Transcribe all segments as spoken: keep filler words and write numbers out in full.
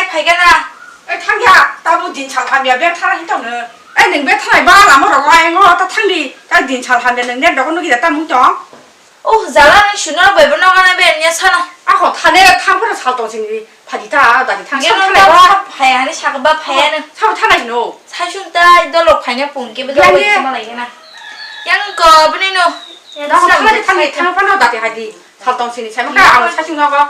Phaikha na? Ei, thangya, tabuk din sal hamya, bek thara hin tongno. Ei, nwng bek tharai ba lama rok lai ngo, ta thangdi, ta din sal hamya nwng net dogo nugi da tamung tong. Oh, jala nwng suno bai bono gana be nya sano. Ako thane thang phano sal tong sini, phaji ta, dadi thang Nge sal no thanai ta ba. Phaya hani saka ba phaya no. Sal thanai no. Saichung ta dolok phaina pung ke be Yang dolok ye. Sima lai na. Yang ko bini no. Yang Da ko sila thangdi, bini thangdi, sila. Thang phano dadi hadi. Sal tong sini, sai maka ang saichung nogo.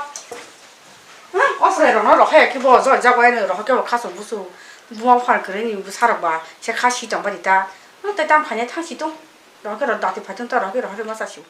Osre rono rohai ke bo jor jago eno rohai ke bo khasong busu buma phar kwrwi ni bwsa rok ba se kha si tong bari ta. Tei tam khainai thang si tong rohai ke ro dati phai tong ta rohai ke rohai rwma cha si.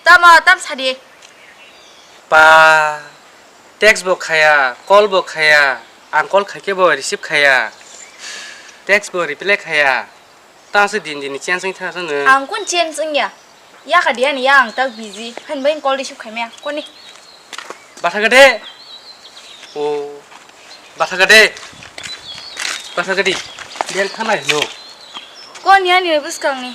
Tamo, tam sadi. Pa, text bo khaya, call bo khaya, ang call khaikhe bo receive khaya, text bo reply khaya. Tang se din din ni change wng thang sano. Ang kun change wng ya. Ya ka dia ni ya ang tak busy. Han bai call receive khai maya. Koni. Batha gade. O. Batha gade. Batha gade. Bel thanai no. Kon ya ni buskang ni.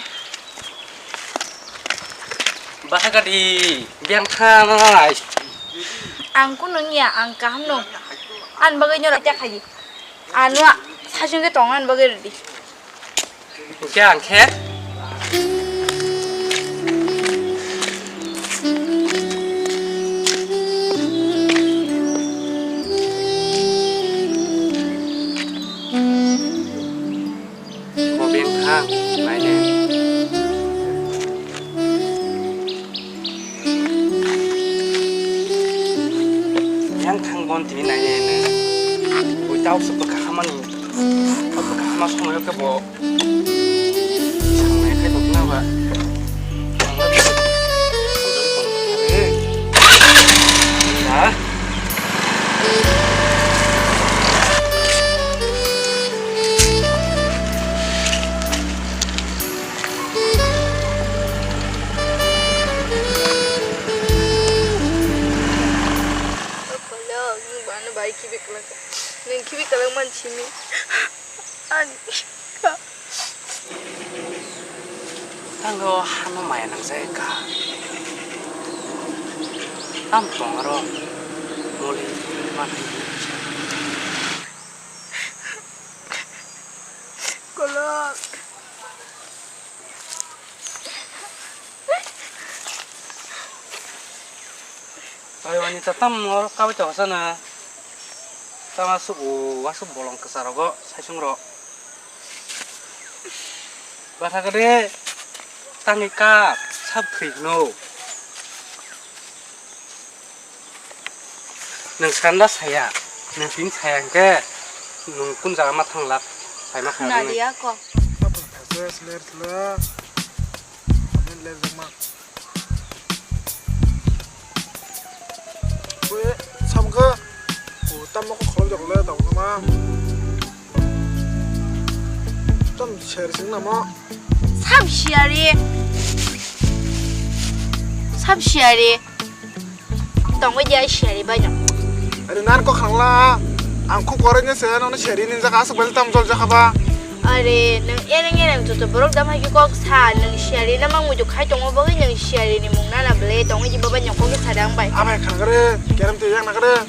Batha gade. Bel thanai. Ang kun wng ya ang kaham no. An bagai nyora ta khai. Anwa. Sajung ke tong an bagai redi. Hwnkhe ang khe. Bo beng thang, naine. Yang thang bon tini naine ne. Bui tau se bwkha hamani. Bwkha hama songo ke bo. Sangnai khai tongna ba. Ha? Kolok, nwng bano bai khibi kwlwng kha. Nwng khibi kwlwng man simi. Ani kha. Tango hano maya nangjak kha. Tam tong aro moli ma. Kolok. Ayo ani ta tam oro kawi ta hosa na. Tam asuk o asuk bolong kwsa rogo saisung ro. Batha kade tangwi ka sab thwi no. Nwng sanda saya, nwng tini saya hwnkhe nwng kun jaga ma thanglak, saima kha. Khna nini. Diya ko. Apa thasa sler sler. Amen ler jama. Oi, samka. O, tamo ko kholok jok le, tamo ma. Tam share sing namo. Sab share. Sab share. Tongwi dia share bai no. Are nan ko khangla. Ang ko kore ne se no share ni jaka asuk bel tam jol jaka ba. Are nang ereng ereng joto borok dam hai kok sa nang share na mang muju khai tongo bagwi nang share ni mung nana ble tongwi di baba nyoko ke sadang bai. Abai khangre kerem te yang nagre.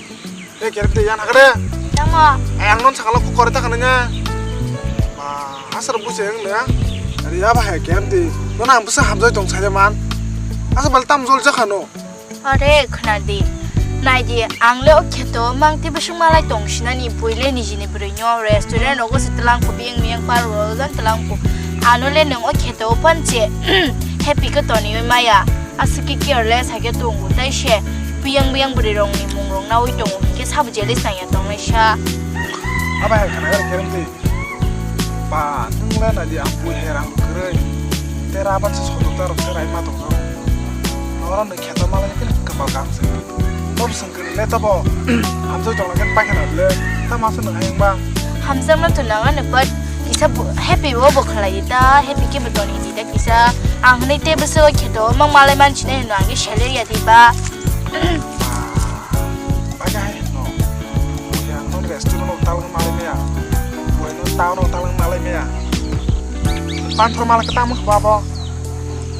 Te kerem te yan hakade. Tamo. Ay ang non sakalo ko kore ta kananya. Ma, asar buse yang le. Ari ya ba hai kerem te. Non ang buse hamjai tong saja man. Asa bal tam jol jakha no. Are khna di. Nai di ang le o kheto mang ti bwswk malai tong sinani bui le nijini bwrwi no restaurant rogo se tlang ko biyang miyang par ro jan tlang ko. Ano le nang o kheto o pan che. Happy ko toni maya. Aswk khe careless hai khe tongo, tei se biyang biyang bwrwi rokni mung rok naui tongo, hinkhe sabo jealous nangya tongnai sa. Abo hai khna gari kereng twi. Ba, nwng le nai di, ang bui hai rang kwrwi. Tei raban se sodo ta rok se rai ma tong rok. Oro nwng kheto malai khe kwpal kaham se. Tobo swng kwrwi le tobo. Hamjai tong khe paikha na le. Ta ma se nwng hai wng ba. Hamjakma to nang ani, but Kisa bo-, happy bo bo khlai ta, happy khe bo toni di ta kisa. Ang hwnwi tei bwswk khe to mang malai man sinai hwnwi ang khe salary ya thwi ba. Bajai no. Yang no restaurant no talang malai maya. Boy no town no talang malai maya. Panthor malai ketang mo ba bo.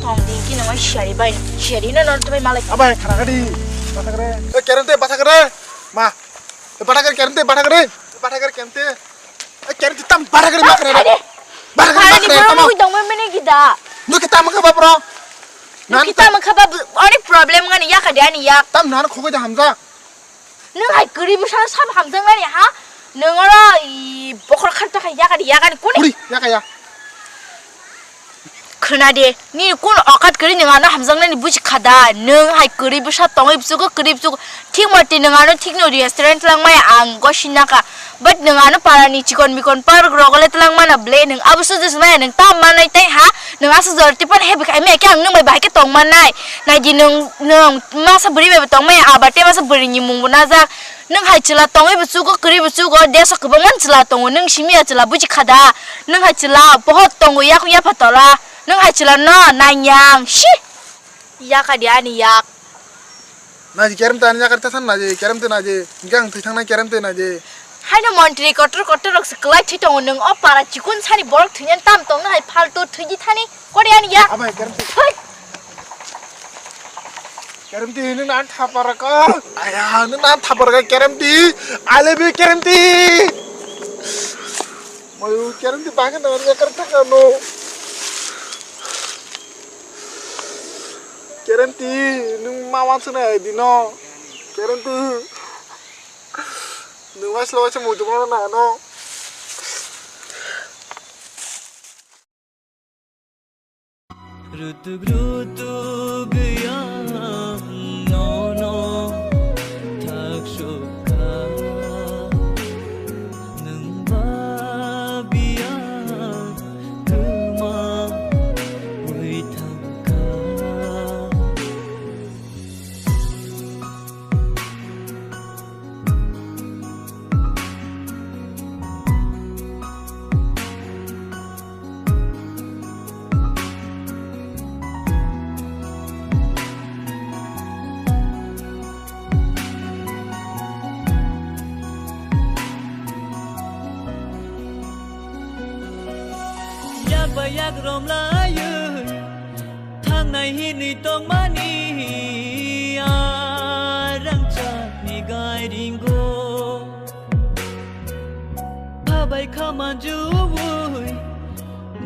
Tong di ki no sari bai. Sari no no to bai malai. Abai khara gadi. Bata kare. Eh, kerem te bata kare. Ma. Eh, bata kare kerem te bata kare. Bata kare kerem te. Eh, kerem te tam bata kare ma kare. Bata kare ma kare tam. Nui dong mene gida. Nui kita ma kaba bro. Nui kita ma kaba. Ani problem ngani ya kadi ani ya. Tam nan khogoi da hamza. Nwng hai kwrwi bwsano sabo hamjaknani ha? Nwng oro i bokhor khan ta khai yakari yakani kuni? Kuri, yaka ya. Khwna de, nini kun okat kwrwi nwng ano hamjaknani buji kha da? Nwng hai kwrwi bwsa tongwi bwsugo kwrwi bwsugo. Thik mate nwng ano thik no restaurant lang maya ang gosi naka. But nwng ano parani chikon mikon park rogo le tlang mana ble nwng abo sudu maya nwng tam manai tai ha? Nwng aswk jor tipan happy khai maya khe ang nwng bai bahai khe tong mannai. Naidi nwng, nwng masa bwrwi bai bo tong maya, aba tei masa bwrwi ni mung bo najak. Nwng hai chwla tongwi bo chugo, kwrwi bo chugo, deso kwbangma chwla tongo, nwng simi ya chwla buji kha da. Nwng hai chwla pohor tongo, yak yapha tola. Nwng hai chwla no nanyang, shi. Yakadi ani yak. Naji kerem tani yakar tasan naji, kerem te naji. Hingke ang thwi thangnai kerem te naji. Haino montri kotor kotor rok se kwlai thwi tongo nwng o para chikun sani borok thwinani tam tong nw hai faltu thwidi thani kori ani ya. Abai kerem te. Hoi. Kerem te nwng nan thapar ka. Aya nwng nan thapar ka kerem te. Ale be kerem te. Moyu kerem te bangin na yakar thaka no. Kerem te nwng ma wansana dino. Kerem te. Nwng waislo waisa muitu mano na no. Rutuk rutuk yang no no thak sukha. Nwng ba biya tuma ui thangkha. Yak ba yak romlaiwi thangnai hinwi tongmani a rangchakni gairingo. Phabai kha manjuwi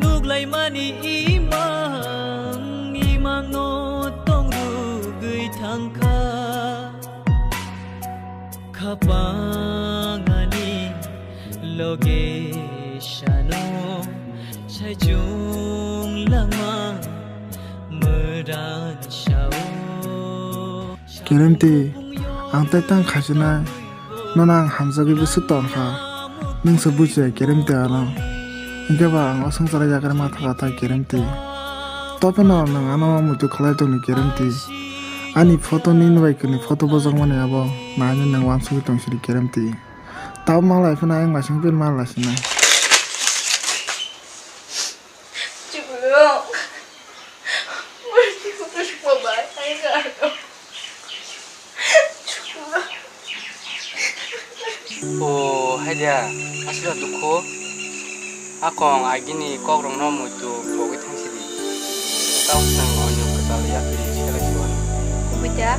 nuklaimani imang imangno tongrugwi thangkha. Khapang ani loge sano saichung langma mwran sao. Keremti, ang tei tang khachinai, nono ang hamjagwi bwswk tong kha, nwng se bujiya Keremti ano. Hinkhe ba ang o swngcharo yakarwi ma thaka thai Keremti. Topeno nwng ano muitu khlai tongni Keremti. Ani photo nini bai kwrwini photo bojakmani abo nainwi nwng uansugwi tong sidi Keremti. Tabuk malai phano ayang masing pil malai sinai. Chuklo. Murti kutuk babai, ayang ano. Chuklo. O, hai dia, aswk dukhu. Akong agini kokrokno muitu bogwi thangsidi. Tao swkang onyo kwtal yapri selai siwano. Kubui ta,